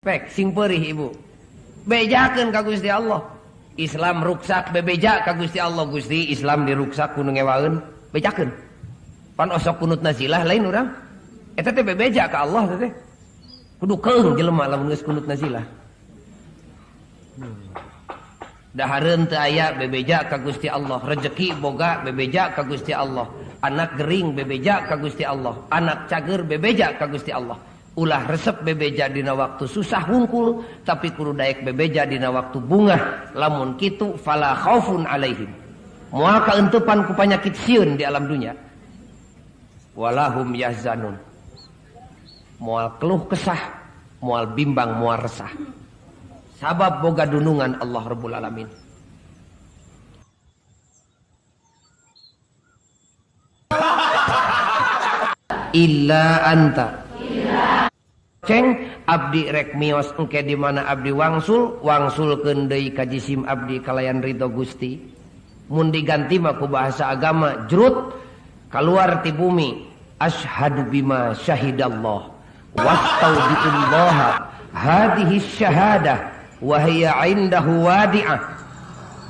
Pek sing perih ibu. Bejakeun ka Gusti Allah. Islam ruksak bebeja ka Gusti Allah. Gusti Islam diruksak ku nu ngewaeun, bejakeun. Pan osok kunut nazilah lain urang. Eta teh bebeja ka Allah teh. Kudu keung jelema lamun geus kunut nazilah. Dahareun teu aya bebeja ka Gusti Allah, rejeki boga bebeja ka Gusti Allah, anak gering bebeja ka Gusti Allah, anak cager bebeja ka Gusti Allah. Ulah resep bebeja dina waktu susah hungkul, tapi kudu daek bebeja dina waktu bungah. Lamun kitu fala khaufun alaihim, moal kaentepan ku panyakit sieun di alam dunya, walahum yahzanun, moal keluh kesah, moal bimbang, moal resah, sabab boga dunungan Allah Rabbul Alamin. Illa anta ceng abdi rek mios engke di mana abdi wangsul, wangsulkeun deui ka jisim abdi kalayan ridho Gusti. Mun diganti mah ku bahasa agama jrut kaluar ti bumi, asyhadu bima syahidallah wastaudiullah hadhihi syahadah wa hiya indahu wadi'ah.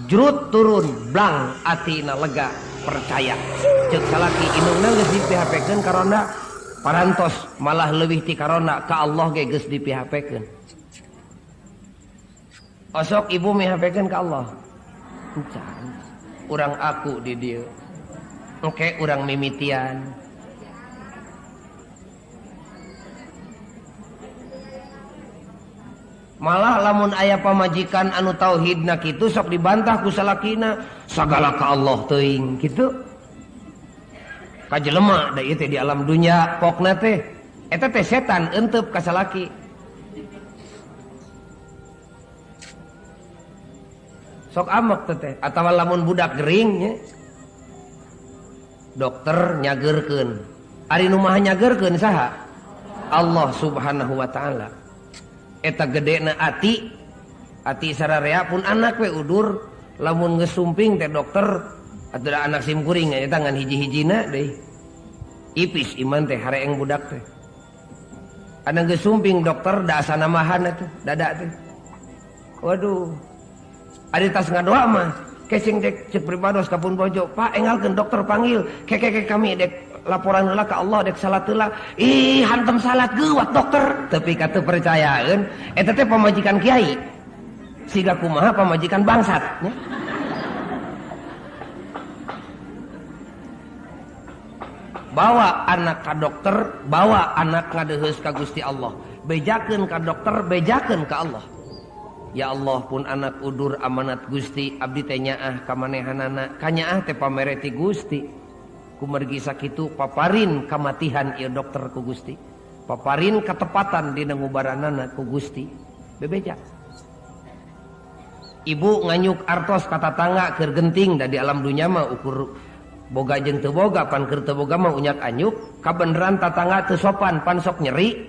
Jrut turun blang atina lega percaya. Ceuk salaki indungna geus di PHP-keun ka ronda, parantos malah leuwih ti karona ka Allah ge geus di PHP-keun. Osok ibu mi HP-keun ka Allah. Encan. Urang aku di dieu. Engke urang mimitian. Malah lamun aya pamajikan anu tauhidna kitu sok dibantah ku salakina, sagala ka Allah teuing kitu. Ka jelema da ieu teh di alam dunya pokna teh eta teh setan eunteup ka salaki. Sok amek teh teh atawa lamun budak gering nya dokter nyageurkeun. Ari nu maha nyageurkeun saha? Allah Subhanahu wa taala. Eta gedena ati, ati sararea pun anak we udur lamun geus sumping teh dokter atuh da anak sim kuring eta ngan hiji-hijina deui. Ipis iman teh hareeng budak teh. Anu geus sumping dokter da asa namahan atuh dada teh. Waduh. Ari tas ngadoa mah kesing dek cek pribados ka pun bojo, Pak engalkeun dokter panggil, kekeke kami dek laporan heula ka Allah dek salat heula. Ih hantem salat geuwat dokter. Tapi ka teu percayaeun eta teh pamajikan kiai. Siga kumaha pamajikan bangsat nya. Bawa anak ka dokter, bawa anak ngadeheus ka Gusti Allah. Bejakeun ka dokter, bejakeun ka Allah. Ya Allah pun anak udur amanat Gusti, abdi teh nyaah ka manehanana, kanyaah teh pamere ti Gusti. Kumargi sakitu paparin kamatihan ieu dokter ku Gusti. Paparin katepatan dina ngubaranana ku Gusti. Bebeja. Ibu nganyuk artos ka tatangga keur genting da di alam dunya mah ukur boga jeung teu boga, pan keur teu boga mah unyak anyuk, kabeneran tatangga teu sopan pan sok nyeri.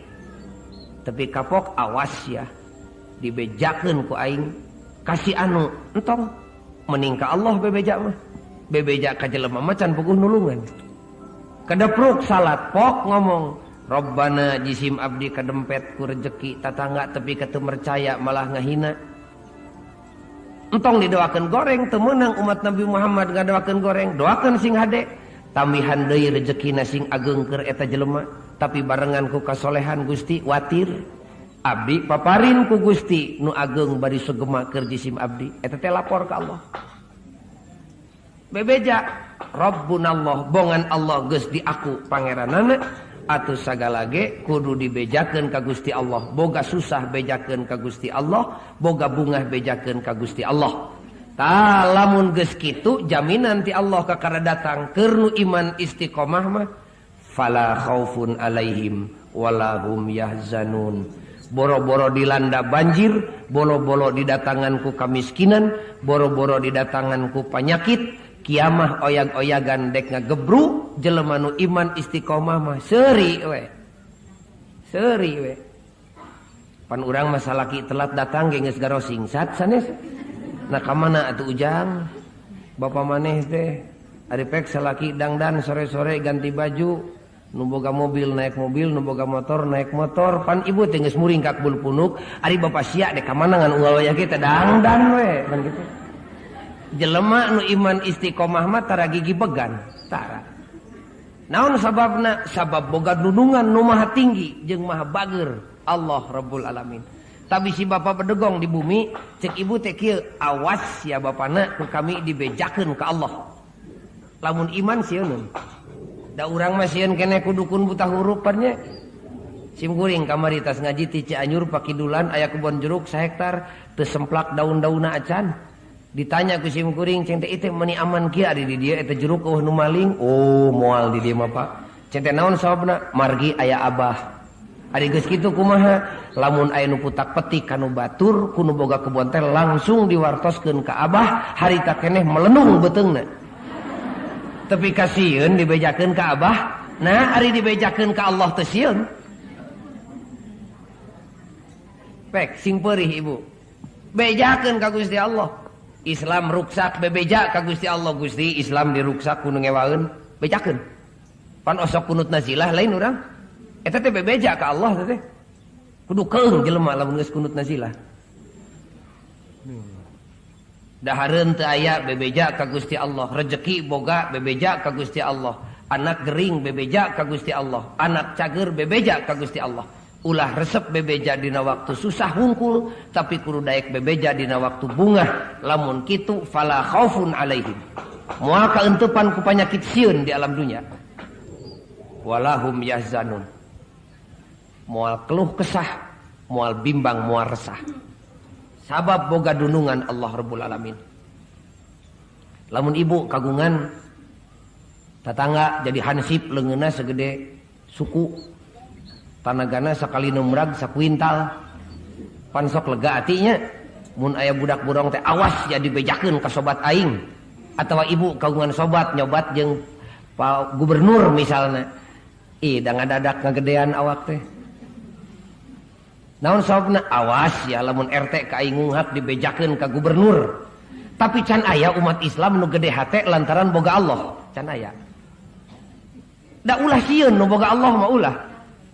Tapi kapok awas ya. Dibejakeun ku aing kasih anu entong mending ka Allah bebeja mah. Bebeja ka jelema mah can puguh nulungan. Kedepruk salat pok ngomong Rabbana jisim abdi kadempet ku rejeki tatangga tepi ka teu percaya malah ngahina. Entong didoakeun goreng teu meunang umat Nabi Muhammad ngadoakeun goreng, doakeun sing hade. Tambihan deui rejekina sing ageng keur eta jelema, tapi barengan ku kasolehan Gusti watir. Abdi paparin ku Gusti nu ageng bari sugema keur jisim abdi. Eta teh lapor ka Allah. Bebeja Rabbunallah bongan Allah geus diaku pangeranana atuh sagala ge kudu dibejakeun ka Gusti Allah. Boga susah bejakeun ka Gusti Allah, boga bungah bejakeun ka Gusti Allah. Tah lamun geus kitu jaminan ti Allah kakara datang keur nu iman istiqomah mah fala khaufun alaihim wala hum yahzanun. Boro-boro dilanda banjir, boro-boro didatangan ku kamiskinan, boro-boro didatangan ku panyakit, kiamah oyag-oyagan dek ngagebru jelema nu iman istiqomah mah seuri we. Seuri we. Pan urang mah salaki telat datang ge geus garosing sat sanes. Nah ka mana atuh ujang? Bapa maneh teh ari pek salaki dangdan sore-sore ganti baju. Nu boga mobil naik mobil, nu boga motor naik motor. Pan ibu teh geus muringkak bulu punuk, ari bapa sia dek ka mana ngan unggal wayah kita dangdan we pan kitu. Jelema nu iman istiqomah mah tara gigi began, tara. Naon sababna? Sabab boga dunungan nu maha tinggi jeung maha bager, Allah Rabbul Alamin. Tapi si bapa bedegong di bumi, cek ibu teh kieu, awas ya bapana ku kami dibejakeun ka Allah. Lamun iman sieun. Da urang mah sieun keneh ku dukun buta huruf nya. Sim kuring kamari tas ngaji ti Cianjur pakidulan aya kebon jeruk sahektar teu semplak daun-daunna acan. Ditanya ku sim kuring ceng teh ieu meuni aman kieu ari di dieu eta jeruk eueuh nu maling. Oh, moal di dieu mah Pak. Ceng teh naon sababna? Margi aya abah. Ari geus kitu kumaha? Lamun aya nu putak petik kanu batur ku nu boga kebon teh langsung diwartoskeun ka abah, harita keneh melenung beuteungna. Tapi kasieun dibejakeun ka abah, nah ari dibejakeun ka Allah teh sieun. Pek sing peurih ibu. Bejakeun ka Gusti Allah. Islam ruksak bebeja ka Gusti Allah. Gusti Islam diruksak ku nu ngewaeun, bejakeun. Pan osok kunut nazilah lain urang. Eta teh bebeja ka Allah teh. Kudu keung jelema lamun geus kunut nazilah. Dahareun teu aya bebeja ka Gusti Allah, rejeki boga bebeja ka Gusti Allah, anak gering bebeja ka Gusti Allah, anak cager bebeja ka Gusti Allah. Ulah resep bebeja dina waktu susah hungkul, tapi kudu daek bebeja dina waktu bungah. Lamun kitu fala khaufun alaihim. Moal kaentepan ku panyakit sieun di alam dunya. Walahum yahzanun. Moal keluh kesah, moal bimbang, moal resah. Sabab boga dunungan Allah Rabbul Alamin. Lamun ibu kagungan tatangga jadi hansip leungeunna segede suku, tanagana sakali numrag sakuintal, pan sok lega atinya. Mun aya budak burong teh awas ya dibejakeun ka sobat aing, atawa ibu kagungan sobat nyobat jeung pak gubernur misalna, ih da ngadadak ngagedean awak teh. Naon sababna? Awas ya lamun RT ka aing ngunghak dibejakeun ka gubernur. Tapi can aya umat Islam nu gede hate lantaran boga Allah, can aya. Da ulah sieun nu boga Allah mah ulah.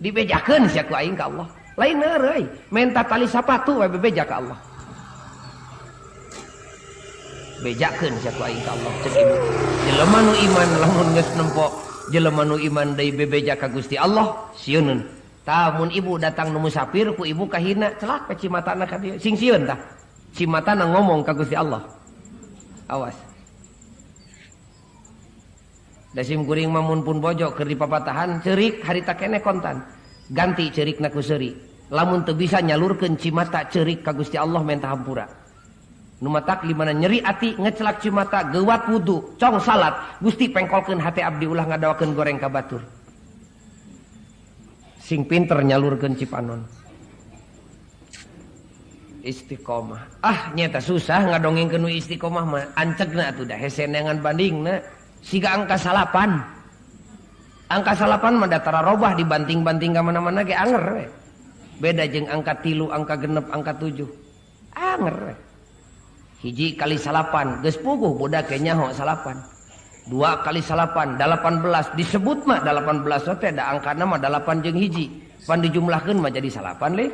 Dibejakeun sia ku aing ka Allah. Lain euy, menta tali sapatu we bebeja ka Allah. Bejakeun sia ku aing ka Allah cek ibu. Jelema nu iman lamun geus nempo jelema nu iman deui bebeja ka Gusti Allah, sieuneun. Tah mun ibu datang nu musafir ku ibu kahina celak cimatana ka dieu. Sing sieun tah. Cimatana ngomong ka Gusti Allah. Awas. Da sim kuring mah mun pun bojo keur dipapatahan ceurik harita keneh kontan. Ganti ceurikna ku seuri. Lamun teu bisa nyalurkeun cimata ceurik ka Gusti Allah menta hampura. Nu matak di mana nyeri ati ngecelak cimata geuwat wudu, cong salat, Gusti pengkolkeun hate abdi ulah ngadawakeun goreng ka batur. Sing pinter nyalurkeun cipanon. Istiqomah. Ah nyata susah ngadongengkeun nu istiqomah mah. Ancegna atuh da hese neangan bandingna. Siga angka salapan. Angka salapan mah da tara robah dibanting-banting ka mana-mana ge anger we. Beda jeung angka 3, angka 6, angka 7. Anger we. Hiji kali salapan geus puguh budak ge nyaho salapan. 2 kali salapan 18 disebut mah 18 teh da angkana mah 8 jeung hiji. Pan dijumlahkeun mah jadi salapan leh.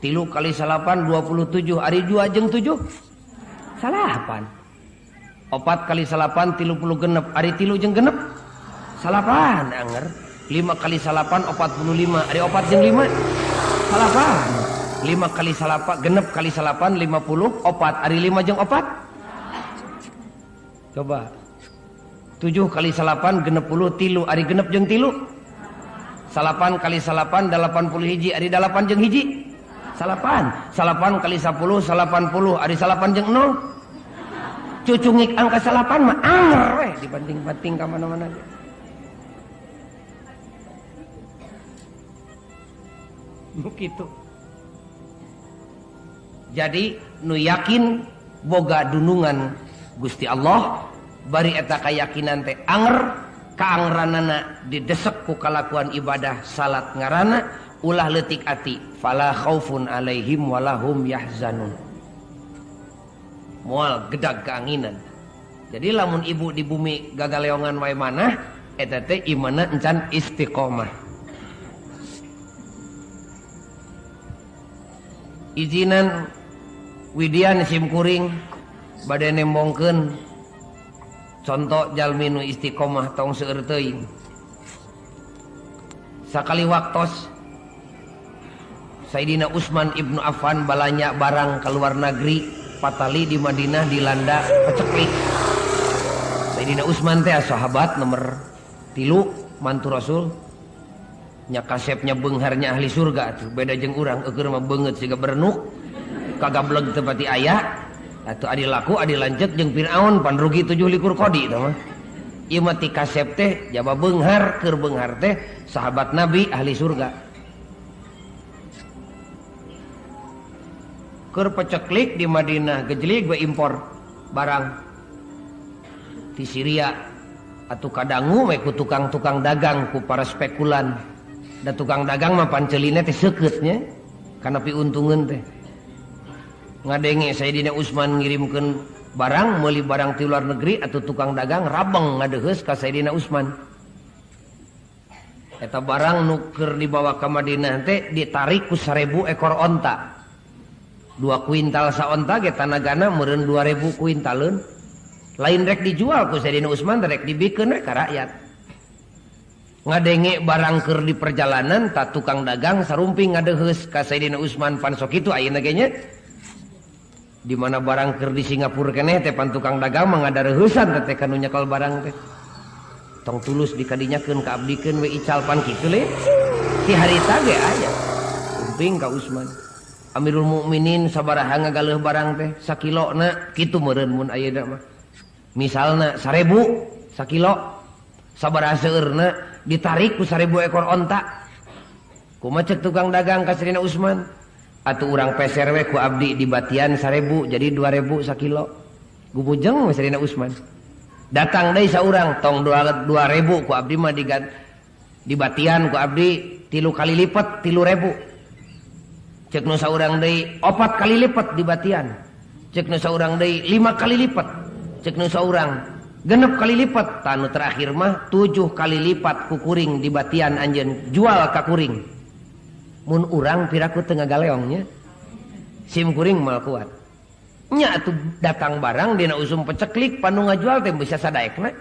3 kali salapan 27, ari 2 jeung 7 salapan. 4 kali salapan 36, ari 3 jeung 6 salapan anger. 5 kali salapan 45, ari 4 jeung 5 salapan. 5 kali salapan 6 kali salapan 54, ari 5 jeung 4. Coba 7 kali salapan 63, ari 6 jeung 3. Salapan kali salapan 81, ari 8 jeung hiji. Salapan. Salapan kali 10 80, ari salapan jeung 0. Cucungik angka salapan mah anger we dibanting-banting ka mana-mana ge. Nu kitu. Jadi nu yakin boga dunungan Gusti Allah, bari eta kayakinan teh anger, kaangranana didesek ku kalakuan ibadah salat ngarana, ulah leutik ati, fala khaufun alaihim walahum yahzanun. Moal gedag keanginan. Jadi lamun ibu di bumi gagaleongan wae manah, Eta teh imanna encan istiqomah. Izinan Widian simkuring bade nembongkeun contoh jalmi nu istiqomah tong seueur teuing. Sakali waktos Sayyidina Utsman ibnu Affan balanja barang ke luar negeri, patali di Madinah dilanda peceklik. Sayyidina Utsman teh sahabat nomor 3 mantu Rasul. Nya kasepnya beungharnya ahli surga atuh, beda jeung urang eueur mah beungeut siga berenuk, kagableg teu pati aya. Atuh adi laku adi lanceuk jeung Firaun pan rugi 27 kodi tah mah. Ieu mah ti kasep teh jaba beunghar, keur beunghar teh sahabat Nabi ahli surga. Keur peceklik di Madinah gejlig we impor barang ti Syria atuh kadangu we ku tukang-tukang dagang ku para spekulan. Da tukang dagang mah panceulina teh seukeut nya kana piuntungeun teh. Ngadenge Sayyidina Utsman ngirimkeun barang meuli barang ti luar negeri atuh tukang dagang rabeng ngadeheus ka Sayyidina Utsman. Eta barang nu keur dibawa ka Madinah teh ditarik ku 1000 ekor onta. 2 kuintal saonta ge tanagana meureun 2000 kuintaleun. Lain rek dijual ku Sayyidina Utsman rek dibikeun we ka rakyat. Ngadenge barang keur di perjalanan ta tukang dagang sarumping ngadeheus ka Sayyidina Utsman pan sok kitu ayeuna ge nya. Di mana barang keur di Singapura keneh teh pan tukang dagang mah ngadareuheusan teh kanu nyekel barang teh. Tong tulus dikadinyakeun ka abdikeun we ical pan kitu le. Ti harita ge aya. Rumping ka Utsman. Amirul Mukminin sabaraha ngagaleuh barang teh sakilona kitu meureun mun ayeuna mah. Misalna 1000 sakilo sabaraha seueurna ditarik ku 1000 ekor onta. Kumaha cek tukang dagang ka Sayyidina Utsman? Atuh urang peser we ku abdi di batian 1000 jadi 2000 sakilo. Gumujeng we Sayyidina Utsman. Datang deui saurang tong 2000 ku abdi mah di batian ku abdi 3 kali lipat 3000. Cek nu saurang deui 4 kali lipat di batian. Cek nu saurang deui 5 kali lipat. Cek nu saurang 6 kali lipat. Tanu terakhir mah 7 kali lipat ku kuring di batian anjeun jual ka kuring. Mun urang piraku teu ngagaleongnya. Sim kuring mal kuat. Nya atuh datang barang dina usum peceklik panu ngajual teh bisa sadaekna.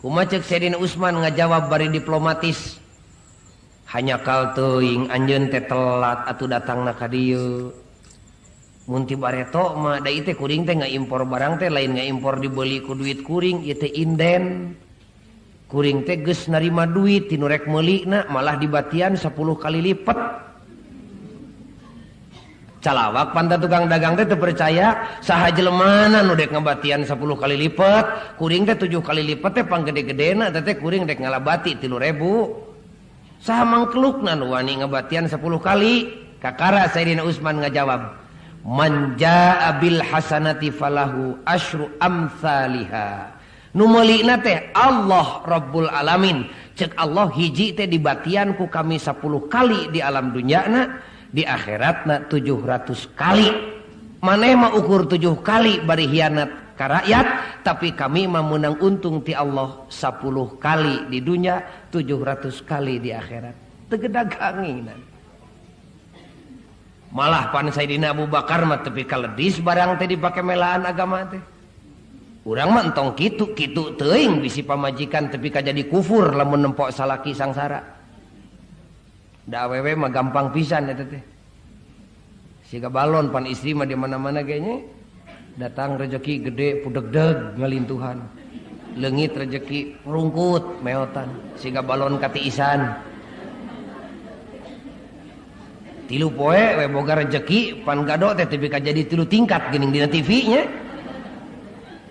Kumaha cek Sayyidina Utsman ngajawab bari diplomatis. Hanya kal teuing anjeun teh telat atuh datangna ka dieu. Mun ti bareto mah da ieu teh kuring teh ngaimpor barang teh lain ngaimpor dibeli ku duit kuring ieu teh inden. Kuring teh geus narima duit ti nu rek meulina malah dibatian 10 kali lipat. Calawak panta tukang dagang teh teu percaya saha jelemana nu dek ngabatian 10 kali lipat, kuring teh 7 kali lipat teh panggede-gedena teh kuring dek ngalabati 3000. Saha mangkelukna nu wani ngabatian 10 kali? Kakara Sayyidina Utsman ngajawab, man jaa bil hasanati falahu asyru amsalihha. Nu meulina teh Allah Rabbul Alamin. Cek Allah hiji teh dibatian ku kami 10 kali di alam dunyana, di akhiratna 700 kali. Maneh mah ukur 7 kali bari hianat ka rakyat, tapi kami mah meunang untung ti Allah 10 kali di dunya, 700 kali di akhirat. Teu gedaganginan. Malah pan Sayyidina Abu Bakar mah tepi kaledis barang teh dipake melaan agama teh. Urang mah entong kitu, kitu teuing bisi pamajikan tepi ka jadi kufur lamun nempok salaki sangsara. Da awewe mah gampang pisan eta teh. Siga balon pan istri mah di mana-mana ge nya. Datang rejeki gede pudegdeg ngalintuhan. Leungit rejeki rungkut meotan siga balon katiisan. 3 poe we boga rejeki pan gado teh tepi ka jadi 3 tingkat geuning dina TV nya.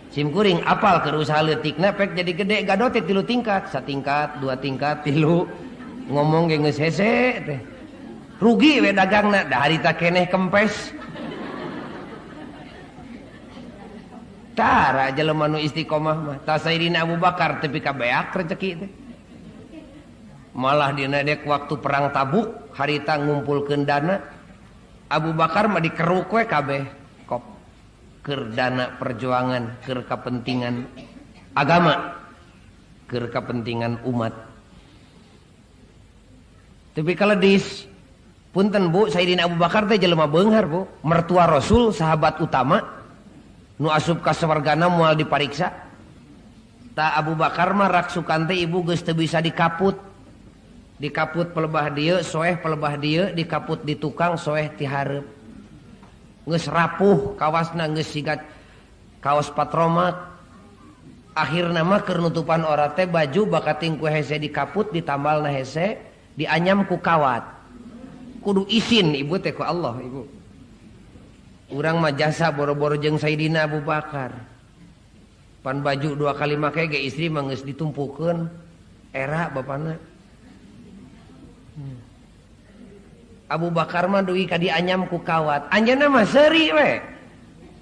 Sim kuring apal keur usaha leutikna pek jadi gede gado teh 3 tingkat, satingkat, 2 tingkat, 3. Ngomong ge geus hese teh. Rugi we dagangna da harita keneh kempes. Tara jelema nu istiqomah mah. Ta Sayyidina Abu Bakar tepi ka beak rezeki teh. Malah dina dek waktu perang Tabuk harita ngumpulkeun dana Abu Bakar mah dikeruk we kabeh kop keur dana perjuangan keur kapentingan Agama keur kepentingan umat. Tapi kalau dis punten Bu, Sayyidina Abu Bakar teh jelema beunghar Bu, mertua Rasul, sahabat utama, nu asup ka sawargana moal dipariksa. Ta Abu Bakar mah raksukan teh ibu geus teu bisa dikaput. Dikaput pelebah dieu, soeh pelebah dieu, dikaput di tukang soeh ti hareup. Geus rapuh kawasna geus siga kaos patromak. Akhirna mah keur nutupan ora teh baju bakating ku hese dikaput ditambalna hese, dianyam ku kawat. Kudu isin ibu teh ku Allah ibu. Urang mah jasa boro-boro jeung Sayyidina Abu Bakar. Pan baju dua kali make ge istri mah geus ditumpukeun era bapana. Abu Bakar mah dugi ka dianyam ku kawat. Anjeunna mah seuri we.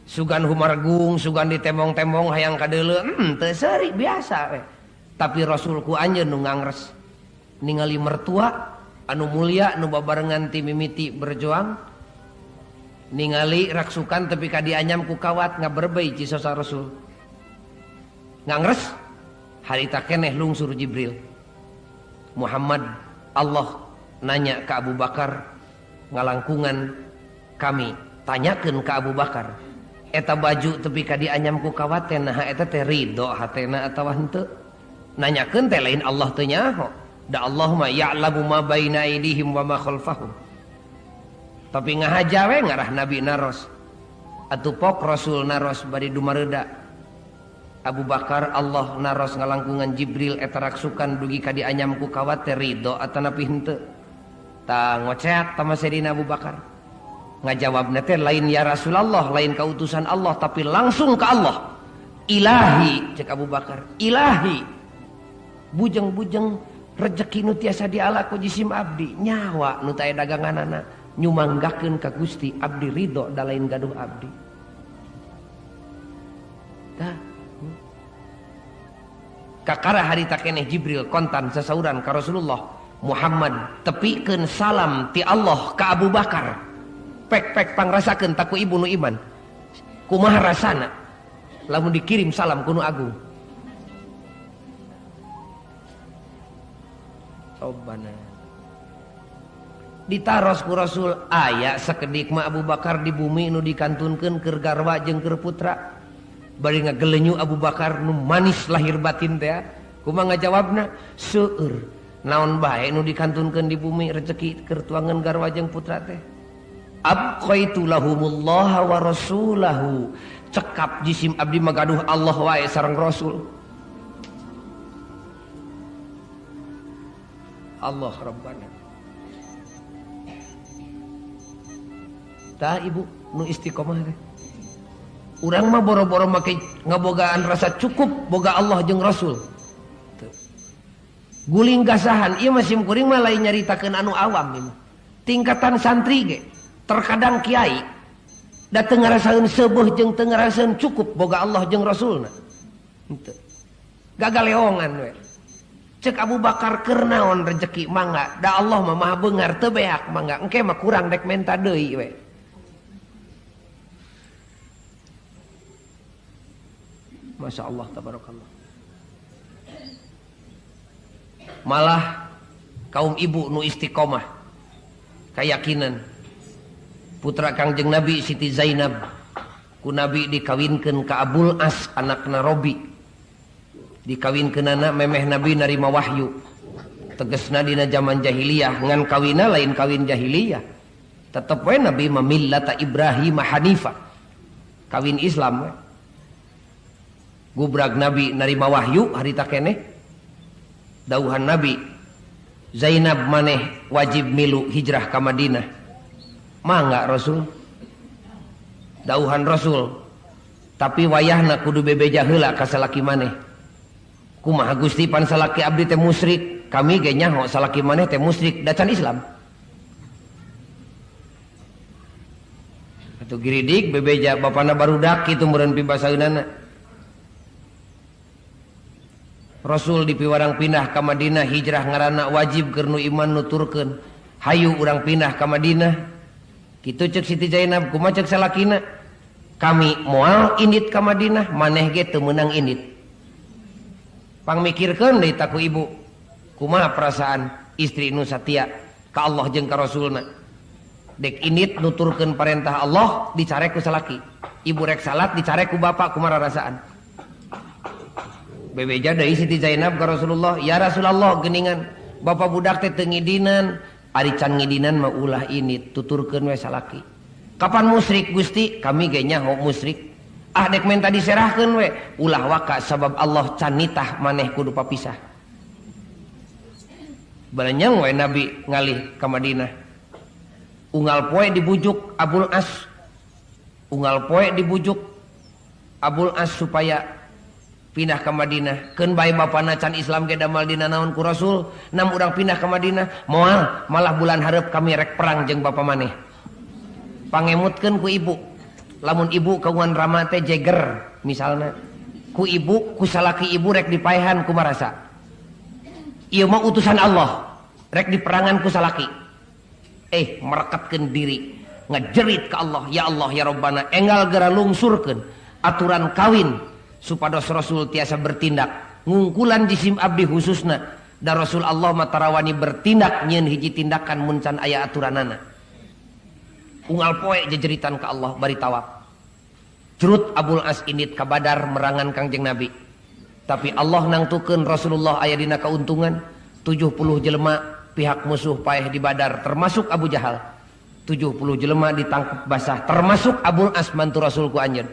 Sugan humargung, sugan ditembong-tembong hayang kadeuleu, teu seuri biasa we. Tapi Rasul ku anjeun nu ngangres. Ningali mertua anu mulia nu babarengan ti mimiti berjuang, ningali raksukan tepi ka dianyam ku kawat ngaberbei cisosa Rasul. Ngangres harita keneh lungsur Jibril. Muhammad Allah nanya ke Abu Bakar ngalangkungan kami, tanyakeun ka Abu Bakar. Eta baju tepi ka dianyam ku kawat teh naha eta teh ridho hatena atawa henteu. Nanyakeun teh lain Allah teu nyaho. Da Allah mah ya'lamu ma baina aydihim wa ma khalfahum. Tapi ngahaja we ngarah Nabi naros. Atuh pok Rasul naros bari dumareuda. Abu Bakar Allah naros ngalangkungan Jibril eta raksukan dugi ka dianyam ku kawat teh ridho atanapi henteu. Ta ngoceak tama Sayyidina Abu Bakar. Ngajawabna teh lain ya Rasulullah, lain kautusan Allah, tapi langsung ke Allah. Ilahi cek Abu Bakar, ilahi. Bujeng-bujeng rejeki nu tiasa diala ku jisim abdi, nyawa nu teu aya daganganana nyumanggakeun ka Gusti abdi ridho da lain gaduh abdi. Tah. Kakara harita keneh Jibril kontan sasauran ka Rasulullah, Muhammad tepikeun salam ti Allah ka Abu Bakar. Pek-pek pangrasakeun taku ibu nu iman. Kumaha rasana lamun dikirim salam ku nu agung. Sobana. Ditaros ku Rasul aya sakedik mah Abu Bakar di bumi nu dikantunkeun keur garwa jeung keur putra. Bari ngagelenyu Abu Bakar nu manis lahir batin teh. Kumaha ngajawabna? Seueur. Naon bae nu dikantunkeun di bumi rezeki keur tuangan garwa jeung putra teh. Abqaitu lahumullah wa rasulahu. Cekap jisim abdi magaduh Allah wae sareng Rasul. Allah Rabbana. Tah ibu nu istiqomah teh. Urang mah boro-boro make ngabogaan rasa cukup boga Allah jeung Rasul. Tuh. Guling gasahan ieu mah sim kuring mah lain nyaritakeun anu awam ieu. Tingkatan santri ge terkadang kiai da teu ngarasaeun seubeuh jeung teu ngarasaeun cukup boga Allah jeung Rasulna. Henteu. Gagaleongan we. Cek Abu Bakar keur naon rejeki mangga, da Allah mah maha beunghar teu beak mangga, engke mah kurang dek menta deui we. Masya Allah tabarakallah. Malah kaum ibu nu istiqomah keyakinan putra Kangjeng Nabi Siti Zainab ku Nabi dikawinkeun ka Abul As anakna Robi. Dikawinkeunana memeh Nabi narima wahyu. Tegesna dina zaman jahiliyah ngan kawina lain kawin jahiliyah. Tetep we Nabi mah millata Ibrahim Hanifa. Kawin Islam we. Gubrag Nabi narima wahyu harita keneh. Dauhan Nabi Zainab maneh wajib milu hijrah ka Madinah. Mangga Rasul. Dauhan Rasul. Tapi wayahna kudu bebeja heula ka salaki maneh. Kumaha Gusti pan salaki abdi teh musyrik, kami ge nyaho salaki maneh teh musyrik da can Islam. Atuh giridik bebeja bapana barudak kitu meureun pibasaeunana. Rasul dipiwarang pindah ka Madinah hijrah ngaranna wajib keur nu iman nuturkeun. Hayu urang pindah ka Madinah. Kitu cek Siti Zainab kumaha cek salakina? Kami moal indit ka Madinah, maneh ge teu meunang indit. Pangmikirkeun deui ta ku ibu. Kumaha perasaan istri nu satia ka Allah jeung ka Rasulna. Dek indit nuturkeun parentah Allah dicarek ku salaki. Ibu rek salat dicarek ku bapak, kumaha rasaan? Bebeja deui Siti Zainab ka Rasulullah, "Ya Rasulullah, geuningan bapak budak teh teu ngidinan." Ari can ngidinan mah ulah ini, tuturkeun we salaki. Kapan musyrik Gusti? Kami ge nyaho musyrik. Ah, dek menta diserahkeun we. Ulah waka, sabab Allah can nitah maneh kudu papisah. Balenyeng we Nabi ngalih ka Madinah. Unggal poe dibujuk Abul As. Unggal poe dibujuk Abul As supaya pindah ke Madinah. Keun bae bapana can Islam ge damal dina naon ku Rasul, nam urang pindah ke Madinah. Moal, malah bulan hareup kami rek perang jeung bapa maneh. Pangemutkeun ku ibu. Lamun ibu kagungan rama teh jeger misalna. Ku ibu, ku salaki ibu rek dipaehan kumarasa. Ieu mah utusan Allah, rek diperangan ku salaki. Merekatkeun diri, ngejerit ke Allah, ya Allah ya Rabbana, enggal geura lungsurkeun aturan kawin supados Rasul tiasa bertindak. Ngungkulan jisim abdi khususna, da Rasul Allah mah tarawani bertindak nyieun hiji tindakan mun can aya aturanana. Unggal poe jejeritan ke Allah bari tawaf. Jrut Abul As indit ka Badar merangan Kangjeng Nabi. Tapi Allah nangtukeun Rasulullah aya dina kauntungan, 70 jelema pihak musuh paeh di Badar termasuk Abu Jahal. 70 jelema ditangkap basah termasuk Abul As mantu Rasul ku anjeun.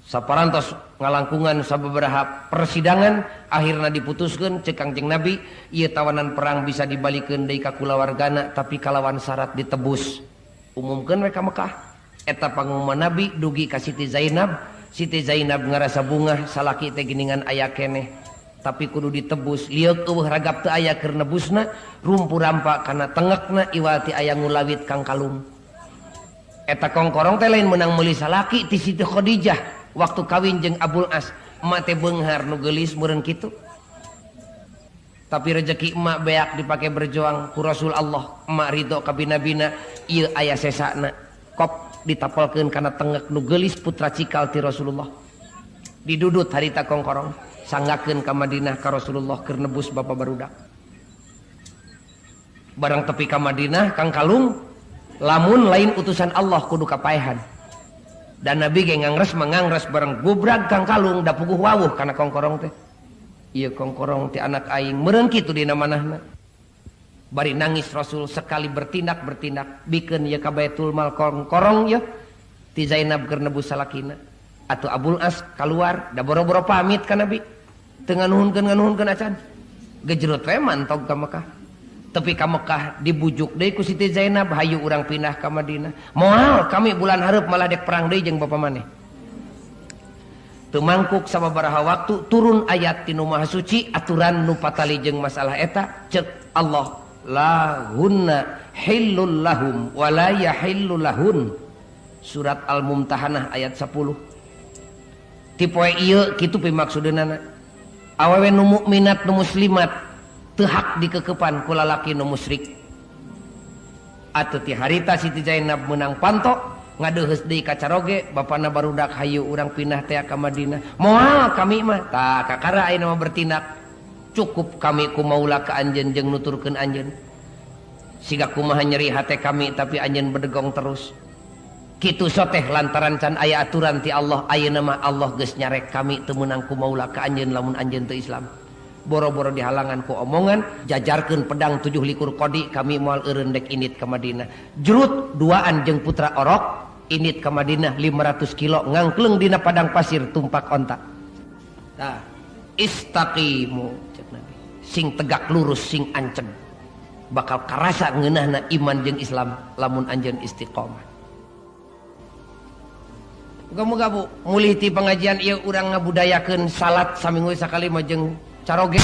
Saparantos ngalangkungan sababaraha persidangan akhirna diputuskeun cek Kangjeng Nabi, ieu tawanan perang bisa dibalikeun deui ka kulawargana tapi kalawan syarat ditebus. Umumkeun we ka Mekah. Eta pangumuman Nabi dugi ka Siti Zainab. Siti Zainab ngarasa bungah salaki teh geuningan aya keneh tapi kudu ditebus. Lieuk eueuh ragap teu aya keur nebusna, rumpu rampa kana tengekna iwati aya ngulawit kang kalung. Eta kongkorong teh lain meunang meuli salaki ti Siti Khadijah waktu kawin jeung Abul As. Emak teh beunghar nu geulis meureun kitu. Tapi rezeki emak beak dipake berjuang ku Rasul Allah. Emak ridho ka bina-bina ieu aya sesana. Kop ditapelkeun kana tengek nu geulis putra cikal ti Rasulullah. Didudut harita kongkorong, sanggakeun ka Madinah ka Rasulullah keur nebus bapa barudak. Barang tepi ka Madinah kang kalung, lamun lain utusan Allah kudu kapaehan. Dan Nabi ge ngangres mangangres bareng gubrag kang kalung da puguh wawuh kana kongkorong teh. Ieu kongkorong ti anak aing meureun kitu dina manahna. Bari nangis Rasul sekali bertindak bikeun ieu ka Baitul Mal kongkorong ieu ti Zainab keur nebus salakina. Atuh Abul As kaluar da boro-boro pamit ka Nabi. Teu nganuhunkeun acan. Gejrot we mantog ka Mekah. Tepi ka Mekah dibujuk deui ku Siti Zainab, hayu urang pindah ka Madinah. Moal kami bulan hareup malah dek perang deui jeung bapa maneh. Teu mangkuk sababaraha waktu turun ayat ti nu Maha Suci aturan nu patali jeung masalah eta, cek Allah la hunna hillul lahum wa la yahillu lahun. Surat Al-Mumtahanah ayat 10. Ti poe ieu kitu pimaksudeunana. Awewe nu mukminat nu muslimat teu hak dikekepan ku lalaki nu musyrik. Atuh ti harita Siti Zainab meunang panto ngadeuheus deui ka caroge bapana barudak hayu urang pindah teh ka Madinah. Moal kami mah tah kakara ayeuna mah bertindak. Cukup kami ku maula ka anjeun jeung nuturkeun anjeun. Siga kumaha nyeri hate kami tapi anjeun bedegong terus. Kitu soteh lantaran can aya aturan ti Allah ayeuna mah Allah geus nyarek kami teu meunang ku maula ka anjeun lamun anjeun teu Islam. Boro-boro dihalangan ku omongan, jajarkeun pedang 7 likur kodi kami moal eureun dek indit ka Madinah. Jrut duaan jeung putra orok indit ka Madinah 500 kilo ngangkleung dina padang pasir tumpak onta. Tah, istaqimu cek Nabi. Sing tegak lurus sing anceg. Bakal karasa ngeunahna iman jeung Islam lamun anjeun istiqomah. Muga-muga Bu, mulih ti pengajian ieu urang ngabudayakeun salat saminggu sakali mah jeung caroge.